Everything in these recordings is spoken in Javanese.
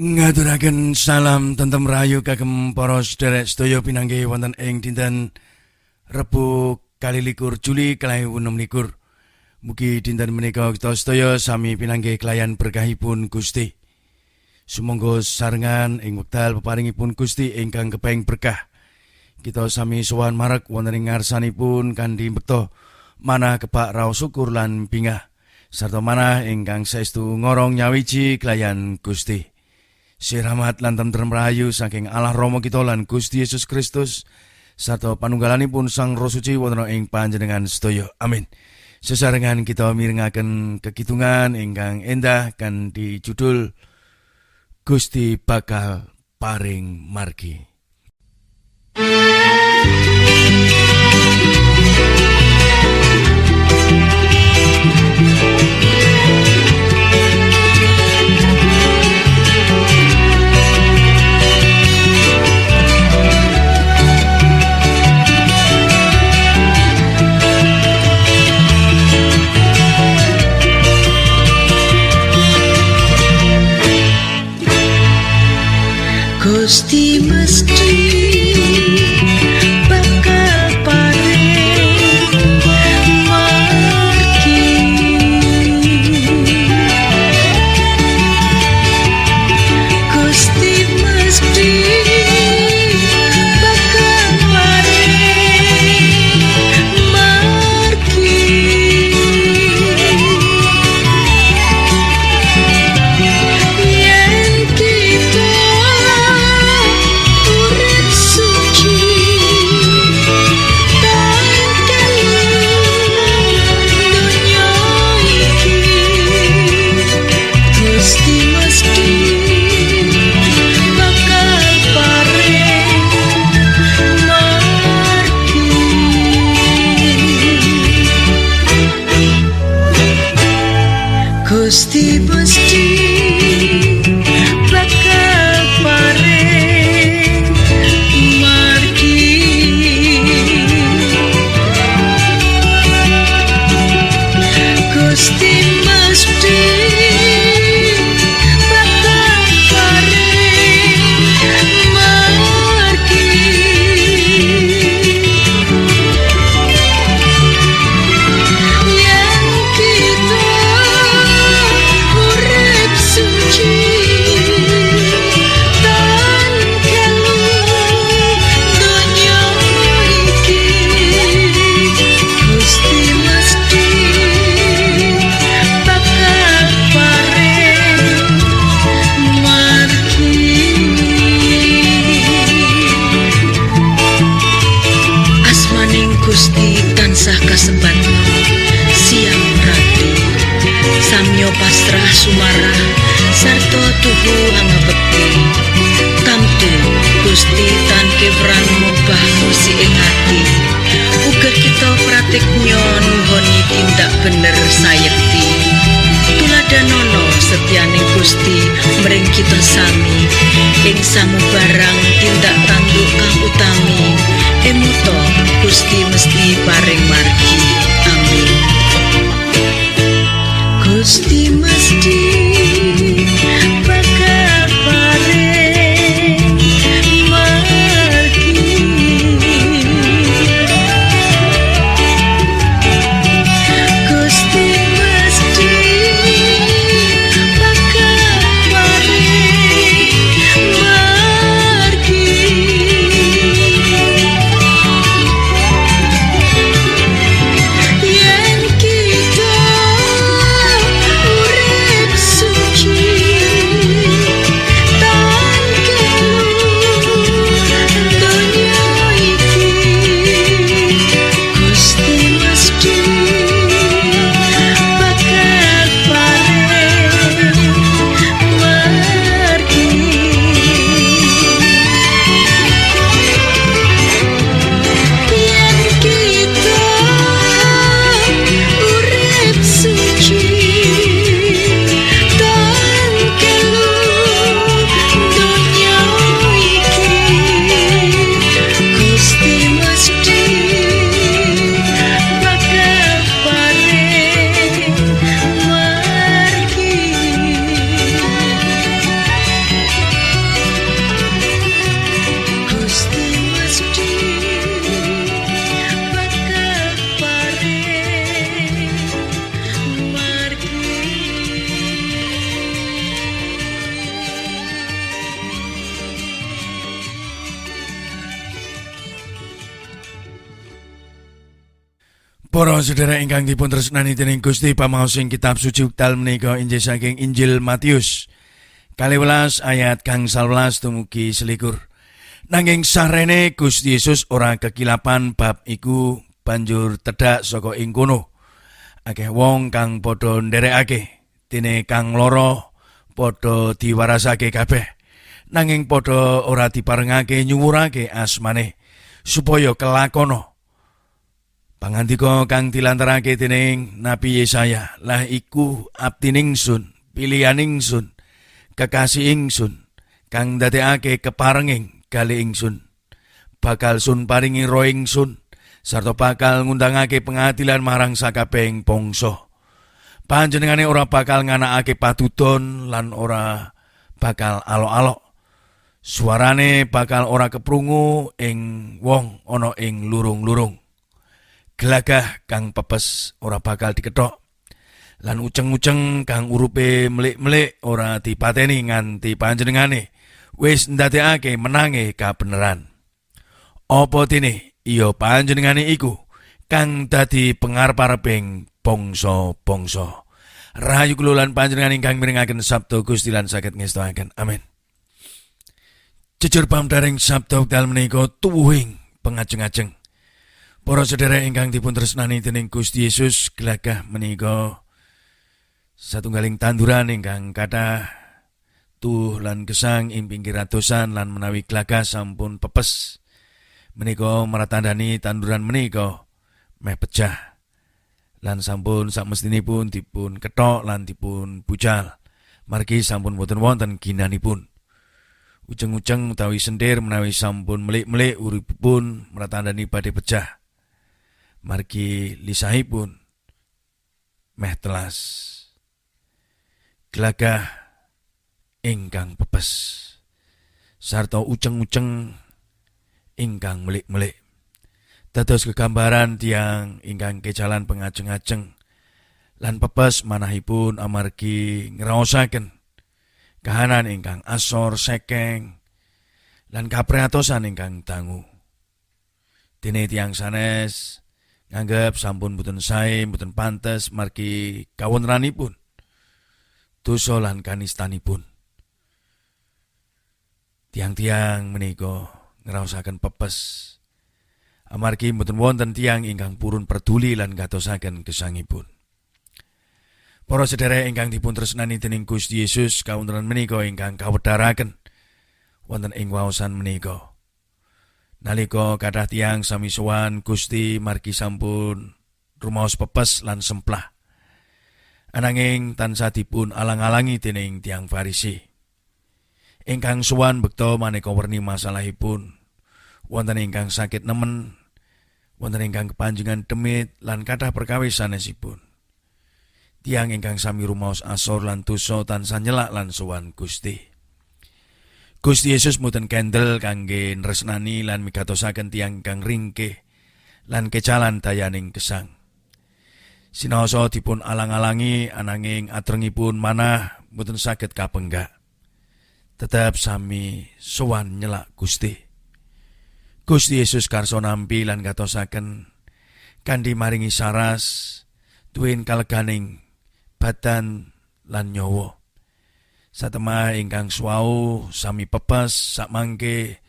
Ngaturaken salam tentrem rahayu kagem para sedherek sedaya pinanggih wonten ing dinten Rebo 22 Juli 2026. Mugi dinten menika kita sedaya sami pinanggih kelayan berkahipun Gusti. Sumangga sarengan ing wekdal peparingipun Gusti ingkang kepeng berkah. Kita sami sowan marek wonten ing ngarsanipun kanthi mbekta manah kebak raos syukur lan bingah sarta manah ingkang saestu ngorong nyawiji kelayan Gusti. Siramat lan tentrem rahayu saking Allah Rama kita lan Gusti Yesus Kristus sarta panunggalanipun Sang Roh Suci wonten ing panjenengan sedaya. Amin. Sesarengan kita mirengaken kekidungan ingkang endah kanthi judul Gusti Bakal Paring Margi. Gusti mesti bakal paring margi. Gusti mesti bakal paring margi. Yen kita urip suci tan kelu donya iki, Gusti mesti bakal paring margi. Gusti mesti bakal paring margi. Gusti mesti bakal paring margi. Yen kita urip suci tan kelu donya iki, Gusti mesti bakal paring margi. Asmaning Gusti tansah kasebatno siang rati, samyo pasrah sumarah sarta tuhu hangabekti. Tamtu Gusti tan kewran mubah musi ing ati, uga kita pratiknya nuhoni tindak bener sayekti. Tuladhanono setyaning Gusti mring kita sami, ing samubarang tindak tanduk kang utami. Emuta Gusti mesti paring margi. Amin. Gusti mesti bakal paring margi. Gusti mesti bakal paring margi. Para sedherek ingkang dipun tresnani dening Gusti, pamaosing kitab suci wekdal menika injih saking Injil Matius 12 ayat 11 dumugi 21. Nanging sarene Gusti Yesus ora kekilapan bab iku, banjur tedhak saka ing kono. Akeh wong kang padha nderekake, dene kang lara padha diwarasake kabeh. Nanging padha ora diparengake nyuwurake asmane supaya kelakono pangandika kang dilantarake dening Nabi Yesaya, lah iku abdi ningsun, pilihan ingsun, kekasih ingsun, kang ndadekake keparenging gali ingsun. Bakal sun paringi roh ingsun, sarta bakal ngundangake pengadilan marang sakabehing bangsa. Panjenengane ora bakal nganakake padudon lan ora bakal alok-alok. Suarane bakal ora keprungu ing wong ana ing lurung-lurung. Gelagah kang pepes ora bakal dikethok lan uceng-uceng kang urupe melik-melik ora dipateni nganti panjenengane wis ndadekake menange kabeneran. Apa dene iya panjenengane iku kang dadi pengarep-areping bangsa-bangsa. Rahayu kula lan panjenengan ingkang mirengaken sabda Gusti lan saged ngestoaken. Amin. Jujur pamdaring sabda wekdal menika tuwuhing pengajeng-ajeng. Para sedherek ingkang dipun tresnani dening Gusti Yesus, gelagah menika satunggaling tanduran ingkang kathah tuh lan gesang ing pinggir adosan, lan menawi gelagah sampun pepes menika meratandani tanduran menika meh pecah lan sampun sakmestinipun dipun kethok lan dipun bucal margi sampun boten wonten ginanipun. Uceng-uceng utawi sendir menawi sampun melik-melik uripipun meratandani badhe pecah margi lisahipun meh telas. Gelagah ingkang pepes sarta uceng-uceng ingkang melik-melik dados kegambaran tiang ingkang kecalan pengajeng-ajeng lan pepes manahipun amargi ngraosaken kahanan ingkang asor sekeng lan kaprihatosan ingkang dangu. Dene tiang sanes nganggep sampun boten sae, boten pantes margi kawontenanipun dosa lan kanistanipun. Tiang-tiang menika ngraosaken pepes amargi mboten wonten tiang ingkang purun peduli lan gatosaken gesangipun. Para sedherek ingkang dipun tresnani dening Gusti Yesus, kawontenan menika ingkang kawedharaken wonten ing waosan menika. Nalika kathah tiyang sami sowan Gusti margi sampun rumaos pepes lan semplah. Ananging tansah dipun alang-alangi dening tiyang Farisi. Ingkang sowan bekta maneka werni masalahipun. Wonten ingkang sakit nemen, wonten ingkang kepanjengan demit lan kathah perkawis sanesipun. Tiyang ingkang sami rumaos asor lan dosa tansah nyelak lan sowan Gusti. Gusti Yesus mboten kendel kangge nresnani lan migatosaken tiyang ingkang ringkih lan kecalan dayaning gesang. Sinaosa dipun alang-alangi ananging atrengipun manah mboten saged kapenggak. Tetep sami sowan nyelak Gusti. Gusti Yesus karsa nampi lan gatosaken kanthi maringi saras tuwin kaleganing badan lan nyawa. Satemah ingkang suwau sami pepes sakmangke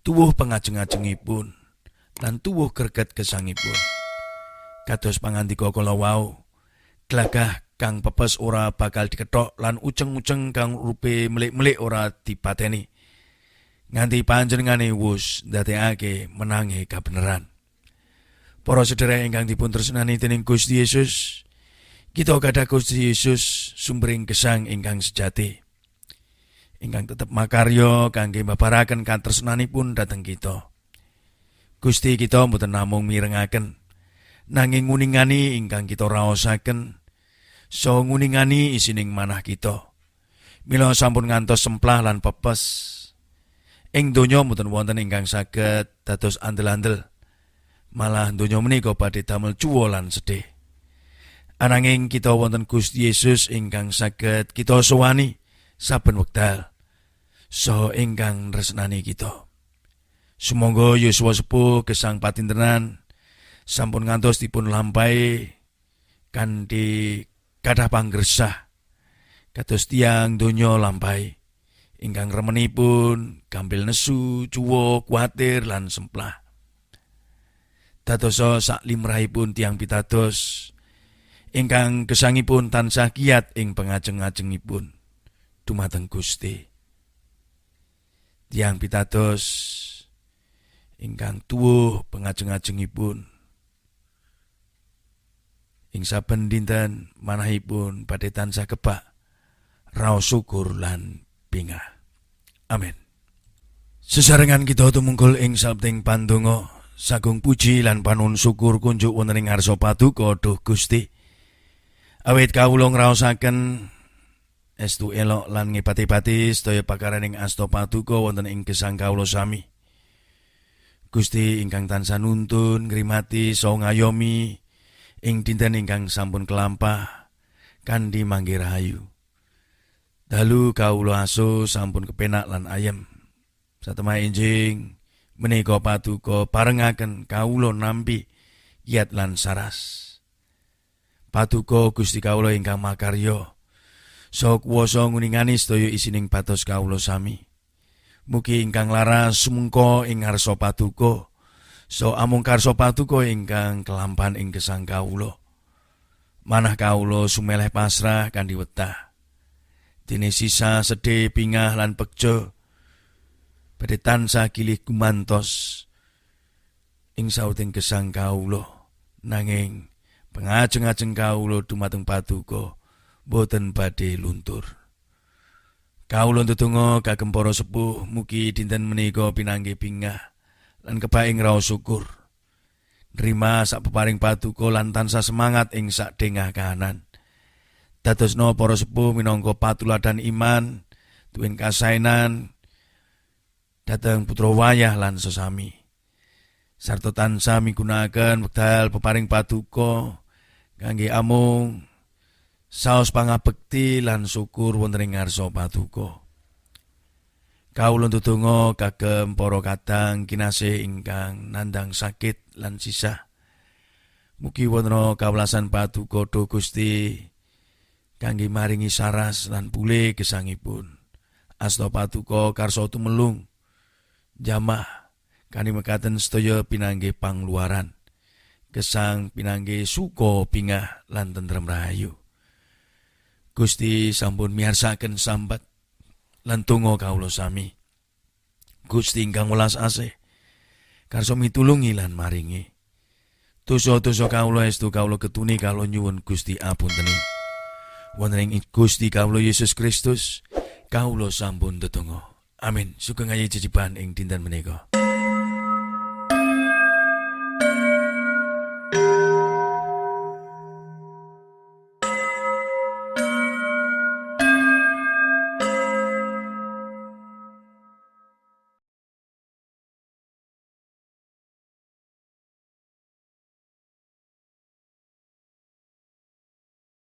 tuwuh pengajeng-ajengipun lan tuwuh greget gesangipun. Kados pangandika kala wau, glagah kang pepes ora bakal dikethok lan uceng-uceng kang rupe melik-melik ora dipateni nganti panjenengane wus ndadekake menange kabeneran. Para sedherek ingkang dipun tresnani dening Gusti Yesus, kita gadah Gusti Yesus sumbering gesang ingkang sejati, ingkang tetep makarya kangge mbabaraken katresnanipun dhateng kita. Gusti kita mboten namung mirengaken, nanging nguningani ingkang kita raosaken, saha nguningani isining manah kita. Mila sampun ngantos semplah lan pepes. Ing donya mboten wonten ingkang saged dados andel-andel. Malah donya menika badhe damel cuwa lan sedih. Ananging kita wonten Gusti Yesus ingkang saged kita sowani saben wekdal, saha ingkang nresnani kita. Sumangga yuswa sepuh gesang patintenan Sampun ngantos dipun lampahi kanthi kathah pangresah kados tiyang donya lampahi ingkang remenipun gampil nesu, cuwa, kuwatir lan semplah. Dadosa sak limrahipun tiyang pitados ingkang gesangipun tansah kiat ing pengajeng-ajengipun dumateng Gusti. Tiyang pitados ingkang tuwuh pengajeng-ajengipun ing saben dinten manahipun badhe tansah kebak raos syukur lan bingah. Amin. Sesarengan kita tumungkul ing sabting pandonga, sagung puji lan panuwun syukur kunjuk wonten ing ngarsa paduka duh Gusti. Awit kawula ngraosaken estu elok lan ngepati-pati sedaya pakaraning asta paduka wonten ing gesang kawula sami. Gusti ingkang tansah nuntun, ngrimati saha ngayomi ing dinten ingkang sampun kelampah kanthi manggi rahayu. Dalu kawula aso sampun kepenak lan ayem. Satemah enjing menika paduka parengaken kawula nampi kiat lan saras. Paduka Gusti kawula ingkang makarya saha kuwasa nguningani sedaya isining batos kawula sami. Mugi ingkang laras sumengko ing ngarsa paduka saha amung karsa paduka ingkang kelampan ing gesang kawula. Manah kawula sumeleh pasrah kanthi wetah. Dene sisa sedih bingah lan pekja badhe tansah kilih gumantos ing sauting gesang kawula. Nanging pengajeng-ajeng kawula dumateng paduka boten badhe luntur. Kawula ndedonga kagem para sepuh mugi dinten menika pinanggih bingah lan kebak ing raos syukur. Nrima sak peparing paduka lan tansah semangat ing sak dengah kahanan. Dadosna para sepuh minangka patuladan iman, tuwin kasaenan dhateng putra wayah lan sesami. Sarta tansah migunakaken wekdal peparing paduka kangge amung saos pangabekti lan syukur wonten ing ngarsa paduka. Kawula ndedonga kagem para kadang kinasih ingkang nandhang sakit lan sisah. Mugi wonten kawelasan paduka duh Gusti kangge maringi saras lan pulih gesangipun. Asta paduka karsa tumelung jamah kanthi mekaten sedaya pinanggih pangluaran. Gesang pinanggih suka bingah lan tentrem rahayu. Gusti sampun miharsaken sambat lan donga kawula sami. Gusti ingkang welas asih karsa mitulungi lan maringi. Dosa-dosa kawula estu kawula ketuni kawula nyuwun Gusti apunteni. Wonten ing Gusti kawula Yesus Kristus kawula sampun ndedonga. Amin. Sugeng ayi jejiban ing dinten menika.